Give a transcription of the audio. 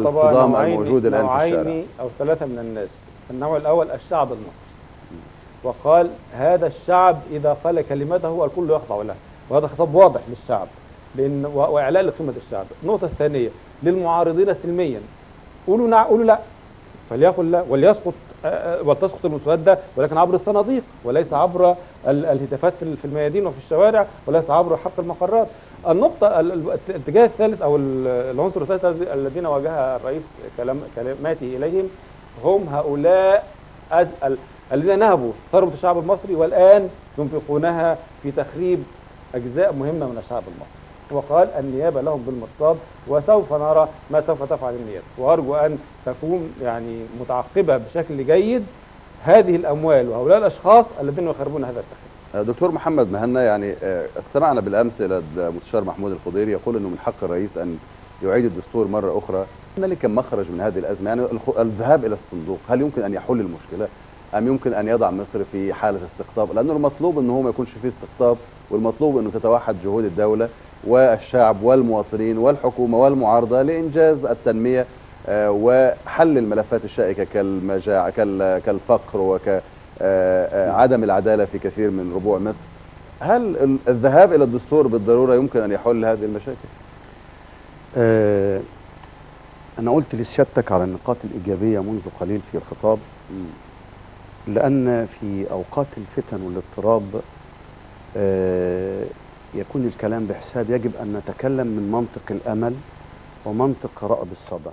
الصدام الموجود الآن في الشارع؟ نوعين أو ثلاثة من الناس. النوع الأول الشعب المصري، وقال هذا الشعب إذا قال كلمته الكل يخضع له، وهذا خطاب واضح للشعب لأن وإعلاء لقيمة الشعب. النقطة الثانية للمعارضين سلميا، قولوا نعم قولوا لا، فليقل لا ولتسقط المسودة، ولكن عبر الصناديق وليس عبر الهتافات في الميادين وفي الشوارع، وليس عبر حق المقرات. النقطة الاتجاه الثالث أو العنصر الثالث الذين واجه الرئيس كلماته إليهم هم هؤلاء الذين نهبوا ثروة الشعب المصري والآن ينفقونها في تخريب أجزاء مهمة من الشعب المصري. وقال النيابة لهم بالمرصاد، وسوف نرى ما سوف تفعل النيابة، وأرجو أن تكون يعني متعقبة بشكل جيد هذه الأموال وهؤلاء الأشخاص الذين يخربون هذا التخريب. دكتور محمد مهنا، يعني استمعنا بالأمس إلى المستشار محمود الخضيري يقول أنه من حق الرئيس أن يعيد الدستور مرة أخرى. هنالك مخرج من هذه الأزمة، يعني الذهاب إلى الصندوق هل يمكن أن يحل المشكلة أم يمكن أن يضع مصر في حالة استقطاب؟ لأنه المطلوب أنه ما يكونش فيه استقطاب، والمطلوب أنه تتوحد جهود الدولة والشعب والمواطنين والحكومة والمعارضة لإنجاز التنمية وحل الملفات الشائكة كالمجاعة كالفقر وكعدم العدالة في كثير من ربوع مصر. هل الذهاب إلى الدستور بالضرورة يمكن أن يحل هذه المشاكل؟ أنا قلت لسيادتك على النقاط الإيجابية منذ قليل في الخطاب، لأن في أوقات الفتن والاضطراب يكون الكلام بحساب. يجب أن نتكلم من منطق الأمل ومنطق رأب الصدى.